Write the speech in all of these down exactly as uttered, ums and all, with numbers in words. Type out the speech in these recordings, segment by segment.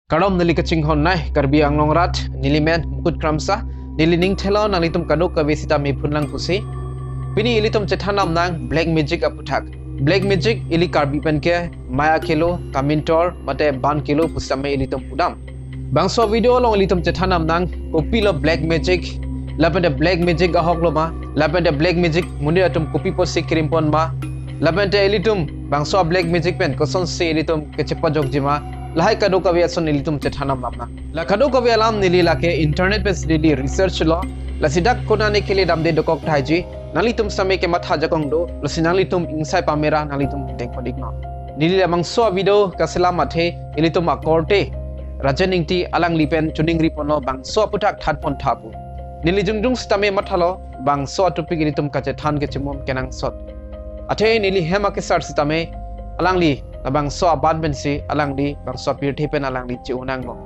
Kardom, neli kachinghon nai Karbi Anglong arat, neli men Mukut Kramsa, neli ning thelo nanglitum kadokave sita mephun lang pusi. Pini ilitum chethan damnang black magic aputhak. Black magic ili Karbi pen ke maya kelo, kamintor, mate ban kelo pusitame ilitum pudam. Bangso video along ilitum chethan damnang kopilo black magic, lapente black magic ahok lo ma, lapente black magic monit atum kopi apotsi krim pon ma, lapente ilitum bangso black magic pen kosonsi ilitum kechepajokji ma, lahai kadokave ason ilitum chethan damnang. La kadokave alam neli lake internet pensi neli research lo, lasi dak konane kele damde dokok thaiji, nanglitum sitame kematha ajakong do, lasi nanglitum ingsai pamera nanglitum dengpon iknon. Neli labangso video kaselam athe ilitum akorte Rajen Ingti alangli pen choningri ponlo bangso aputhak than pon tha pu. Neli jongjong sitame mathalo bangso atopic ilitum kachethan kechemum kenangsot. Athe neli hem akesar sitame alangli labangso aban pensi alangli bangso apirthe pen alangli che-o nanglo.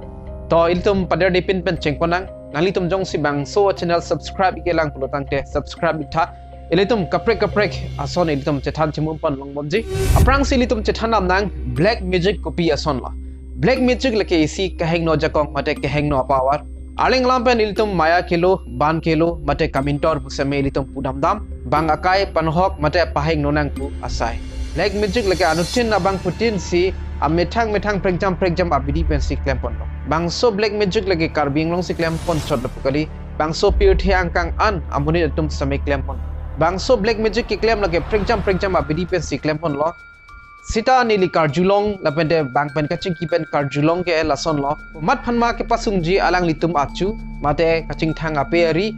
To ilitum paderdepin pen chengpon nang, nanglitum jongsi bangso channel subscribe ikelang pulo tangte subscribe iktha. Ilitum kaprek kaprek ason ilitum chethan chemum pon longbomji. Aphrangsi ilitum chethan damnang black magic kopi ason lo. Black magic lake isi kehingno ajakong mate kehingno apower. Arleng alam pen ilitum maya kelo, ban kelo, mate kamintor pusitame ilitum pudam dam, bang akai panohok mate pahingno nang pu asai. Black magic lake anuttin abangphutin si amethang methang prekjam prekjam abidi pensi klem ponlo. Bangso black magic lake Karbi Anglong si klem pon chot lo pu kali, bangso pirthe angkang an amonit atum sitame klem pon. Bangso black magic keklem lake prekjam prekjam abidi pensi klem ponlo. Sita neli karjulong lapente bang pen kachingki pen karjulong ke lason lo. Mat phan ma kepasungji alanglitum achu, mate kachingthang ape ari,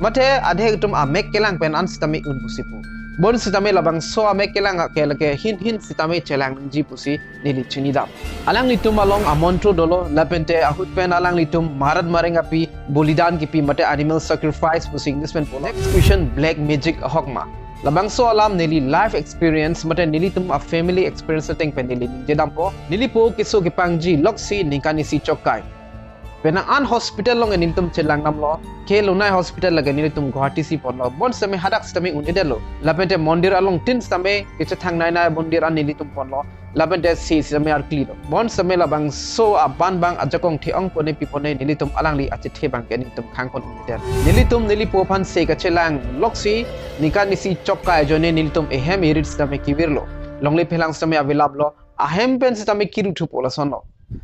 mate adhe atum amek kelang pen an sitame un pusi pu. Bonsitame labangso amek kelang ke lake hin hin sitame chelang nangji pusi neli chini dam. Alanglitum along amontro dolo, lapente ahut pen alanglitum marat mareng api, bolidan kipi mate animal sacrifice pusi English pen pulo. Next question, black magic ahok ma? Labangso alam neli life experience mate nelitum a family experience ateng pen neli ningje dampo. Neli po keso kepangji loksi ningkan isi chokkai. Penang an hospital along nelitum chelang damlo. Ke Lonai Hospital lake nelitum Guwahati si ponlo. Bonsitame hadak sitame un-edetlo. Lapente mondir along tin sitame kechethang nai nai mondir an nelitum ponlo. Lapente si sitame arkli lo. Bonsitame labangso aban bang ajakong the-ong pone pi pone nelitum alangli achethe bang ke nelitum khang kon un-edet. Nelitum neli po aphan se kachelang loksi ningkan isi chokkai ajoine nelitum ehem erit sitame kevirlo. Longle phelang sitame avelap lo. Ahem pen sitame kiru thupo lason lo.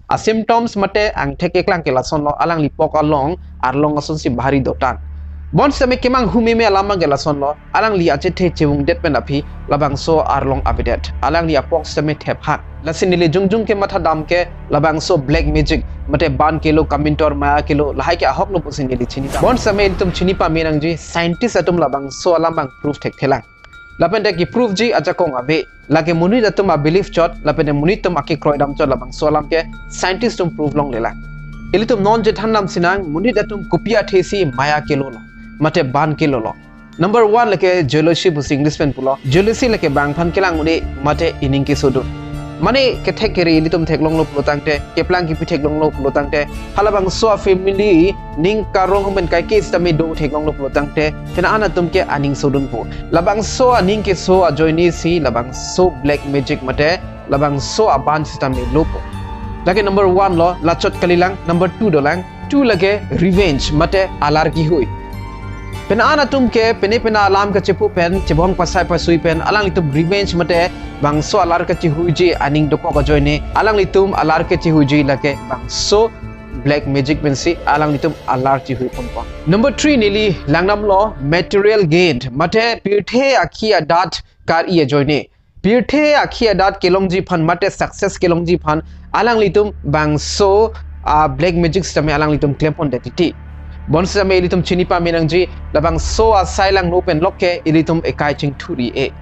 A symptoms mate angthek keklang ke lason lo, alangli pok along arlong asonsi bahari dotan. Bonsitame kemanghu meme alam bang ke lason lo, alangli achethe chevungdet pen aphi labangso arlong avedet. Alangli apok sitame thep hak. Lasi neli jongjong kematha dam ke labangso black magic mate ban kelo, kamintor, maya kelo, lahai ke ahok lo pusi neli chini dam. Bonsitame ilitum chini pame nangji, scientist atum labangso alam bang proof thekthelang. Lapente keprove ji ajakong ave. Lake monit atum abelief chot, lapente monit atum akekroi dam chot labangso alam ke scientist atum prove longlelang. Ilitum non chethan dam sinang, monit atum kopi athe si maya kelo lo, mate ban kelo lo. Number one lake jealousy pusi English pen pulo. Jealousy lake bang aphan kelang un-e mate ining kesodun. Mane kethek kere ilitum theklonglo pulo tangte, keplang kipi theklonglo pulo tangte, halabangso a family ning karong men kaike sitame do theklonglo pulo tangte, penang an atum ke aning sodunpo. Labangso aning keso ajoine si labangso black magic mate labangso aban sitame lopo. Lake number one lo, lachot kalilang, number two dolang, two lake revenge mate alar kihui. Penang an atum ke pene pene alam kachepu pen, chebong pasai pasui pen, alanglitum revenge mate bangso alar kachehuiji aning dokok ajoine, alanglitum alar kachehuiji lake bangso black magic pensi alanglitum alar chehui ponpo. Number three neli lang damlo material gain mate pirthe akhi adat kar-i ajoine. Pirthe akhi adat kelongji aphan mate success kelongji aphan alanglitum bangso a black magic sitame alanglitum klem pondet titi. Bonsitame ilitum chini pame nangji, labangso asai langno pen lok ke ilitum ekai chingthur-i-e.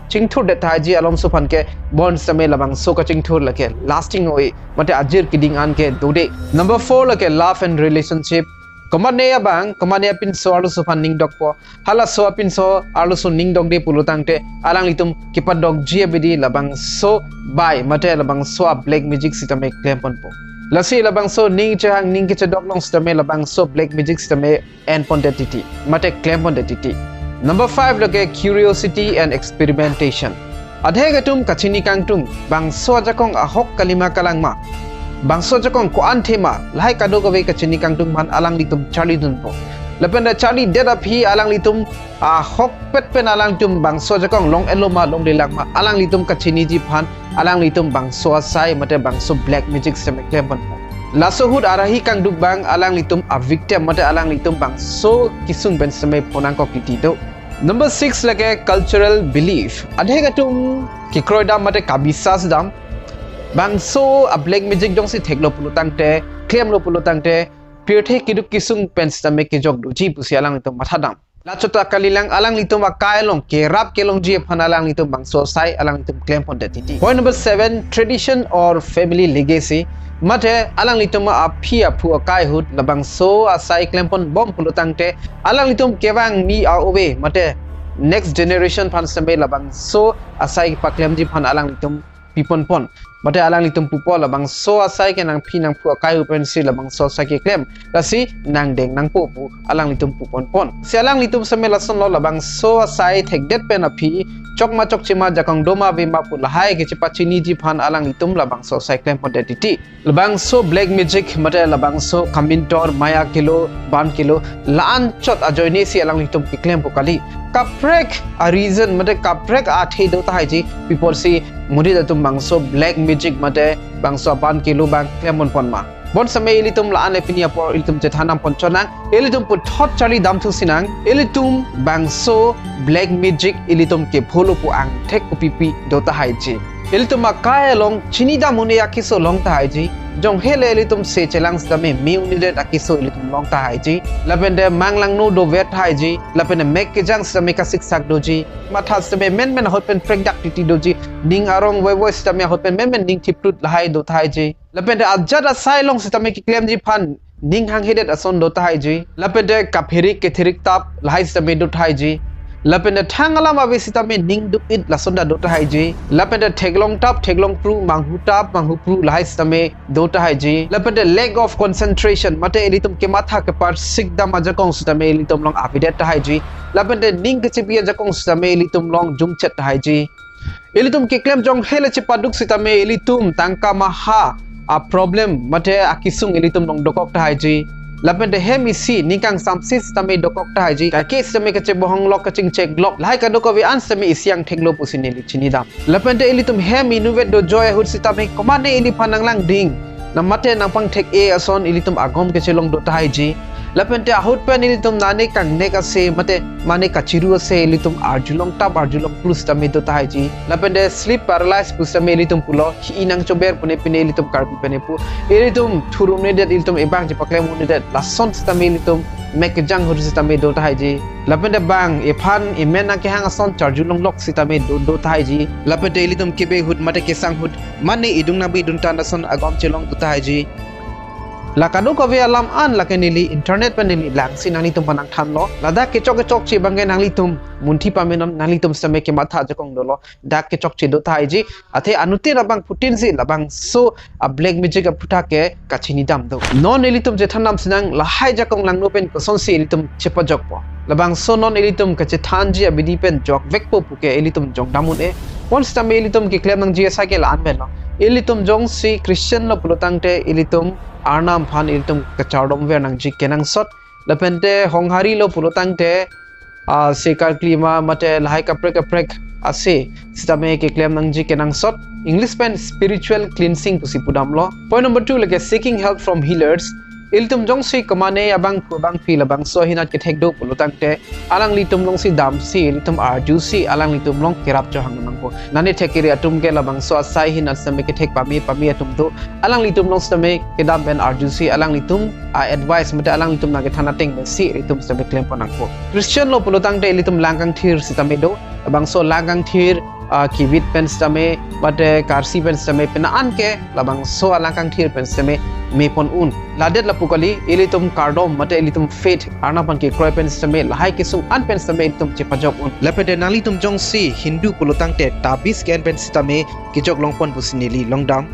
Chingthurdet thaiji alomso aphan ke, bonsitame labangso kachingthur lake lasting oi, mate ajir keding an ke dode. Number four lake love and relationship. Komatne abang, komatne apinso arloso aphan ning dokpo. Halaso apinso arloso ning dokde pulo tangte, alanglitum kepadokji abidi labangso bai mate labangso a black magic sitame klem ponpo. Lasi labangso ning chehang ning kechedok along sitame labangso black magic sitame en pondet titi mate klem pondet titi. Number five lake curiosity and experimentation. Adhek atum kachini kangtung bangso ajakong ahok kalima kalang ma. bangso ajakong ko-an thema, lahai kadokave kachini kangtung aphan alanglitum charlidunpo. Lapen ta charlidet aphi alanglitum ahokpet pen alanglitum bangso ajakong long-etlo ma longlelang ma alanglitum kachiniji aphan alanglitum bangso asai mate bangso black magic sitame klemponpo. Laso ahut arahi kangduk abang alanglitum a victim mate alanglitum bangso kesung pen sitame phonangkok titi do. Number six lake cultural belief. Adhek atum kekroidam mate kabisas dam. Bangso a black magic jongsi theklo pulotangte, klemlo pulotangte, pirthe keduk kesung pen sitame kejok doji pusi alanglitum mathadam. Lachot ta kalilang, alanglitum akai along kerap kelongji aphan alanglitum bangso asai alanglitum klempondet titi. Point number seven, tradition or family legacy. Mate alanglitum aphi aphu akai ahut labangso asai klemponbom pulotangte alanglitum kevangji a-ove mate next generation aphan sitame labangso asai paklemji aphan alanglitum piponpon. Mate alanglitum pupo labangso asai ke nangphi nangphu akai ahut pensi labangso asai keklem. Lasi nangdeng nangpo pu alanglitum puponpon. Si alanglitum sitame lasonlo, labangso asai thekdet pen aphi chokma chokche ma, jakong doma avema pu lahai kechepachiniji aphan alanglitum labangso asai klempondet titi. Labangso black magic mate labangso kamintor, maya kelo, ban kelo, la-an chot ajoine si alanglitum keklempo kali. Kaprek a reason mate kaprek athe do tahaiji, pi apotsi monit atum bangso black magic mate bangso ban kelo abang klemponpon ma. Bonsitame ilitum la-an le pini apor ilitum chethandam ponchotnang, ilitum puthot charlidam thusinang, ilitum bangso black magic ilitum kepho lo pu angthek kopipi do tahaiji. Ilitum akai along chinidam un-e akeso long tahaiji. Jonghe le ilitum se chelang sitame me un-edet akeso ilitum long tahaiji. Lapen ta manglangno dover tahaiji. Lapen ta mek kejang sitame kasiksak doji. Matha sitame menmen ahut pen prekdak titi doji. Ning arong voivoi sitame ahut pen menmen ning thiplut lahai do tahaiji. Lapen ta ajat asai along sitame keklemji aphan ning hanghedet ason do tahaiji. Lapen ta kapherik ketherik tap lahai sitame do tahaiji. Lapen ta thang alam ave sitame ning duk-it lason ta do tahaiji. Lapen ta theklong tap theklong pru, manghu tap manghu pru lahai sitame do tahaiji. Lapen ta lack of concentration, mate ilitum kematha keparsik dam ajakong sitame ilitum along avedet tahaiji. Lapen ta ning kechebi ajakong sitame ilitum along jumchet tahaiji. Ilitum keklem jonghe le chepaduk sitame ilitum tangka maha a problem mate akesung ilitum along dokok tahaiji. Lapen ta hem isi ning kangsamsi sitame dokok tahaiji. Kaike sitame kachebohong lok kachingchek lok, lahai kadokave an sitame isi angtheklo pusi neli chinidam. Lapen ta ilitum hem inutvet dojoi ahut sitame komane iliphan nanglangding, na mate nangpangthek-e ason ilitum agom kechelong do tahaiji. Lapen ta ahut pen ilitum nane kangnek ase mate mane kachiru ase ilitum arjulong tap arjulong pru sitame do tahaiji. Lapen ta sleep paralysis pu sitame ilitum pulo, hi-i nangchober pune pine ilitum Karbi pen pu. Ilitum thur un-edet, ilitum ebang chepaklem un-edet, lason sitame ilitum mek kejang ahut sitame do tahaiji. Lapen ta bang ephan emen nangkehang ason charjulong lok sitame do do tahaiji. Lapen ta ilitum kebe ahut mate kesang ahut mane idung nangbi idun tan ason agom chelong do tahaiji. La kadokave alam an lake neli internet pen neli langsi nanglitum aphan nangthanlo. Ladak kechok kechokche abang ke nanglitum munthi pamenon, nanglitum sitame kematha ajakong dolo. Dak kechokche do tahaiji. Athe anuttin abangphutin si labangso a black magic aphuthak ke kachinidam do. Non ilitum chethandam sinang, lahai ajakong langno pen kosonsi ilitum chepajokpo. Labangso non ilitum kachethanji abidi pen jokvekpo puke ilitum jongdam un-e. Bonsitame ilitum keklem nangji asai ke la-an pen lo. Ilitum jongsi Christian lo pulotangte ilitum Arnam aphan ilitum kachardomver nangji kenangsot. Lapen ta honghari lo pulotangte, ah, se karkli ma mate lahai kaprek kaprek ase sitame keklem nangji kenangsot. English pen spiritual cleansing pusi pudamlo. Point number two lake seeking help from healers. Ilitum jongsi komane abangphu abangphi labangso ahinat kethek do pulotangte alanglitum alongsi damsi, ilitum arjusi, alanglitum along kerap chohang nangpo. Nane thek kere atum ke labangso asai ahinat sitame kethek pame pame atum do. Alanglitum along sitame kedam pen arjusi, alanglitum a advice mate alanglitum nangkethan ateng pensi ilitum sitame klempon nangpo. Christian lo pulotangte ilitum lang kangthir sitame do. Labangso lang kangthir, ah, kivit pen sitame mate karsi pen sitame pena an ke labangso alang kangthir pen sitame mepon un. Ladet lapu kali, ilitum kardom mate ilitum faith, Arnam aphan kekroi pen sitame lahai kesung an pen sitame ilitum chepajok un. Lapen ta nanglitum jongsi Hindu pulotangte tabis ke-en pen sitame kejok longpon pusi neli longdam.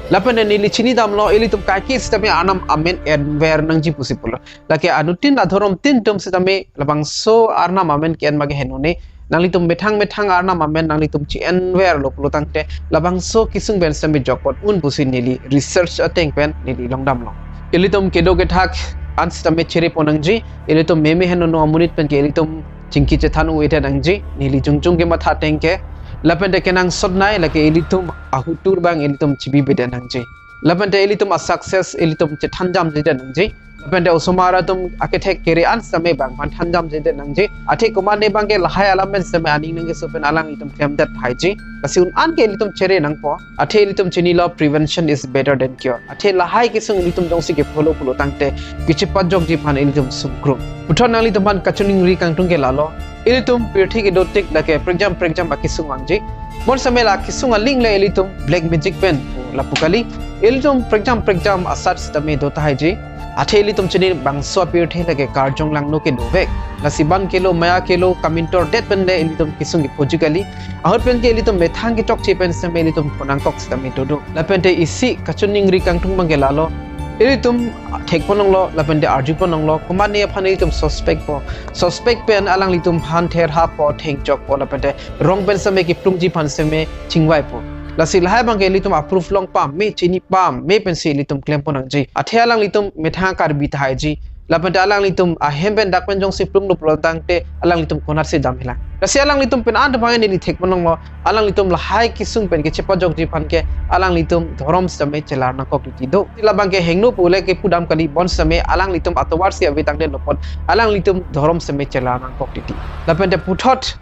Lapen ta neli chinidamlo, ilitum kaike sitame Arnam amen enver nangji pusi pulo. Lake anuttin adhorom tin atum sitame labangso Arnam amen ke-en ma ke henone. Nanglitum methang methang arnam amen nanglitum chi-enverlo pulo tangte labangso kesung pen sitame jokpot un pusi neli research ateng pen neli longdamlo. Ilitum kedo kethak an sitame cherepo nangji, ilitum meme heno no amonit pen ke ilitum chingki chethan u-edet nangji, neli jongjong kematha ateng ke. Lapen te kenangsot nai lake ilitum ahutur abang ilitum chibibedet nangji. Lapen te ilitum a-success ilitum chethanjamjedet nangji. Lapen te osomar atum akethek kere an sitame bang aphan thanjamjedet nangji. Athe komatne abang ke lahai alam pen sitame aning nangkeso pen alanglitum klemdet haiji. Lasi un an ke ilitum chere nangpo. Athe ilitum chinilo, prevention is better than cure. Athe lahai kesung ilitum jongsi ke-follow pulo tangte kachepajokji aphan ilitum sungkrum. Puthot nanglitum aphan kachiningri kangtung ke lalo. Ilitum pirthe kedo tik lake prekjam prekjam akesung vangji. Bonsitame la kesung aling le ilitum black magic pen lapu kali. Ilitum prekjam prekjam asat sitame do tahaiji. Athe ilitum chini bangso apirthe lake karjong langno ke dovek. Lasi ban kelo maya kelo kamintordet pen le ilitum kesung kepoji kali. Ahut pen ke ilitum methang kechokche pen sitame ilitum konangkok sitame dodo. Lapen te isi kachiningri kangtung abang ke lalo. Ilitum thekpon longlo, lapen te arjupon longlo, komatne aphan ilitum suspect po. Suspect pen alanglitum aphan therhappo, thengchokpo, lapen te wrong pen sitame kiplungji aphan sitame chingvaipo. Lasi lahai abang ke ilitum a-proof long pame, chini pame pensi ilitum klempon nangji. Athe alanglitum methang Karbi tahaiji. Lapen te alanglitum ahem pen dak pen jongsi plunglo pulo tangte alanglitum konatsi damhelang. Lasi alanglitum pen an abang neli thekpon longlo. Alanglitum lahai kesung pen kachepajokji aphan ke alanglitum dhorom sitame chelar nangkok titi do. Labang ke hingno pule kepudam kali, bonsitame alanglitum atovar si ave tangte lopot alanglitum dhorom sitame chelar nangkok titi. Lapen te puthot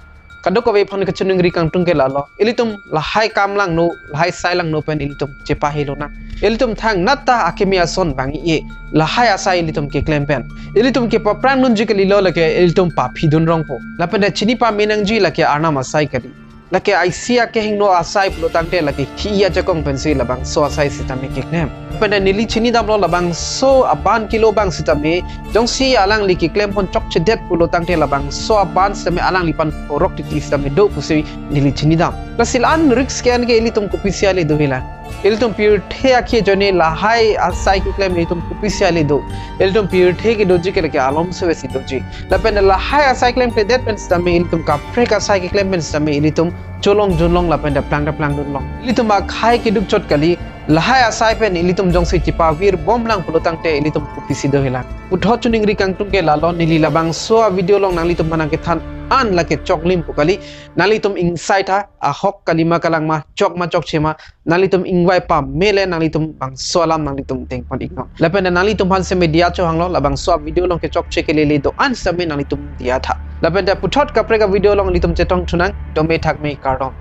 kadokave aphan kachiningri kangtung ke lalo. Ilitum lahai kam langno, lahai asai langno pen ilitum chepahelo nang. Ilitum thangnat ta akimi ason vang-i-e, lahai asai ilitum keklem pen. Ilitum kepaphrang dunji kalilo lake ilitum paphidun rongpo. Lapen te chini pame nangji lake arnam asai kali. Lake isi akehingno asai pulo tangte lake khi ajakong pensi labangso asai sitame keklem. Lapen te neli chinidamlo labangso aban kelo abang sitame jongsi alangli keklempon chokchedet pulo tangte labangso aban sitame alangliphan phorok titi sitame do pusi neli chinidam. Lasi la-an risk ke-en ke ilitum kopisi ale dohelang. Ilitum pirthe akhei ajoine lahai asai keklem ilitum kopisi ale do. Ilitum pirthe kedoji ke lake alom sewesi doji. Lapen te lahai asai klemkledet pen sitame ilitum kaprek asai keklem pen sitame ilitum cholong junlong lapen te plang ta plangdunlong. Ilitum akhai keduk chot kali, lahai asai pen ilitum jongsi chepavirbomlang pulo tangte ilitum kopisi dohelang. Puthot chiningri kangtung ke lalo, neli labangso a-video along nanglitum aphan nangkethan an lake choklimpo kali. Nanglitum ingsai tha, ahok kalima kalangma, chokma chokchema, nanglitum ingvai pame le nanglitum bangso alam nanglitum dengpon iknon. Lapen te nanglitum aphan sitame diya chohanglo, labangso a-video along kechokche kelele do-an sitame nanglitum diya tha. Lapen te puthot kaprek a-video along ilitum chetongthu nang, dome thakme kardom.